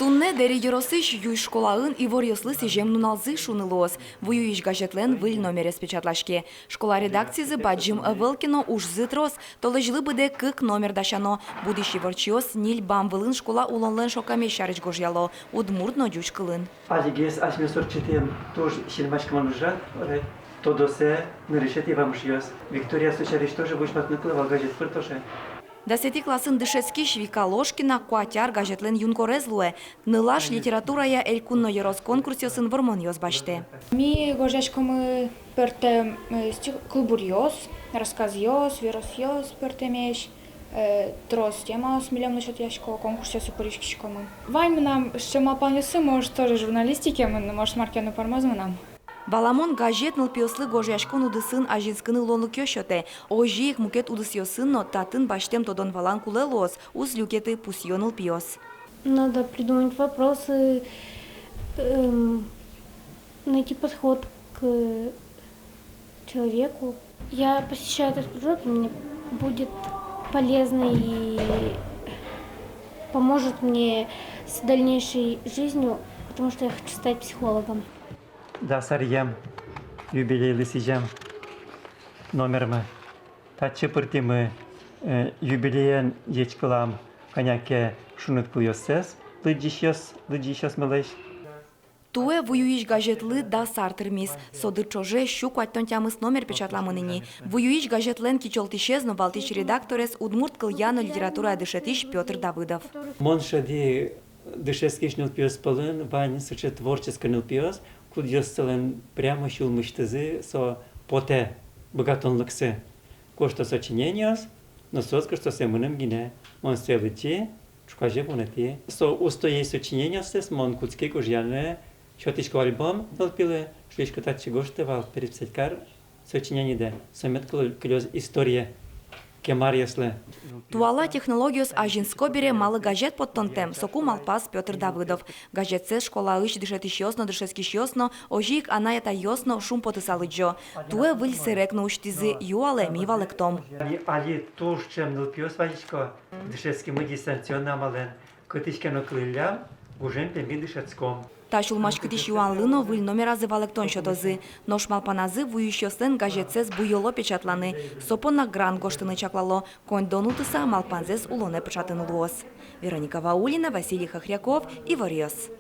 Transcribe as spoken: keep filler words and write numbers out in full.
Туннэ Дэри ёросысь Юй школаын иворъёслы сӥзем нуналзы шуыны луоз. «Вуюись» газетлэн выль номерез печатлаське. Школа редакцизы бадӟым ӧвӧл ке но, ужзы трос. Толэзьлы быдэ кык номер дасяно. Будӥсь иворчиос ньыль бам вылын школа улонлэн шокамез сярысь гожъяло удмурт но ӟуч кылын. Алигес асьмеос ортчытэм туж синмаськымон ужрад, ре, тодосэ нырысетӥ вамышъёс. Виктория со сярысь тоже возьматыны кулэ вал газет пыр тоже. Дасэтӥ классын дышетскись Вика Ложкина «Куать ар» газетлэн юнкорез луэ. Нылаш литературая элькун но ёрос конкурсъёсын вормонъёс басьтэ. Ми гожъяськомы пӧртэм, э, стих-, кылбуръёс, рассказъёс, веросъёс пӧртэмесь, э, трос темаос милемлы сётъясько, конкурсъёсы пыриськиськомы. Вань мынам сыӵе малпанъёсы, может, тоже журналистике мыныны, может, мар ке но пӧрмоз мынам. Валамон, газет нылпиослы гожъяськон удысын азинскыны луонлыкъёс сётэ. Озьы ик мукет удысъёсын но татын басьтэм тодон-валан кулэ луоз, уз люкеты, пусйо нылпиос. Надо придумать вопросы, эм, найти подход к человеку. Я посещаю этот кружок, и мне будет полезно и поможет мне с дальнейшей жизнью, потому что я хочу стать психологом. Дас аръем юбилейлы сӥзем номермы. Татчы пыртӥмы, э, юбилеен ӟечкылам кӧня ке шуныт кылъёссэс лыдӟисьёс, лыдӟисьёсмылэсь. Туэ «Вуюись» газетлы дас ар тырмиз. Со дыр ӵоже сю куатьтон тямыс номер печатламын ини. «Вуюись» газетлэн кичӧлтӥсез но валтӥсь редакторез удмурт кылъя но литературая дышетӥсь Пётр Давыдов. Мон шӧдӥ, дышетскись нылпиос пӧлын вань сыӵе творческой нылпиос, кудъёссылэн прямо сюлмысьтызы со потэ, быгатонлыксы. Гожто сочинениос, но соос гожто сое мыным гинэ. Мон сое лыдӟи, ӵуказе вунэтӥ. Со устоесь сочинениоссэс мон кутски гожъяны, сётӥсько альбом нылпилы, шуисько, татчы гожты вал переписать кар сочиненидэ, со мед кылё-, кылёз историе кема аръёслы. Туала технологиос азинско бере, малы газет поттонтэм, соку малпаз Пётр Давыдов. Газетсэс школаысь дышетӥсьёс но, дышетскисьёс но, озьы ик анай-атайёс но шумпотыса лыдӟо. Туэ выль сэрег но усьтӥзы, юалэ, ми валэктом. Али, али туж ӵем нылпиос вазисько, дышетскимы дистанционно амалэн. Кытысь ке но кылӥллям, гужем пе ми дышетском. Та сюлмаськытӥсь юанлы но выль номеразы валэктон сётозы. Нош малпаназы «Вуюисьёслэн» газетсэс буёло печатланы. Со понна грант гожтыны чаклало. Коньдон утыса, малпанзэс улонэ пыӵатыны луоз. Вероника Ваулина, Василий Хохряков, «Иворъёс».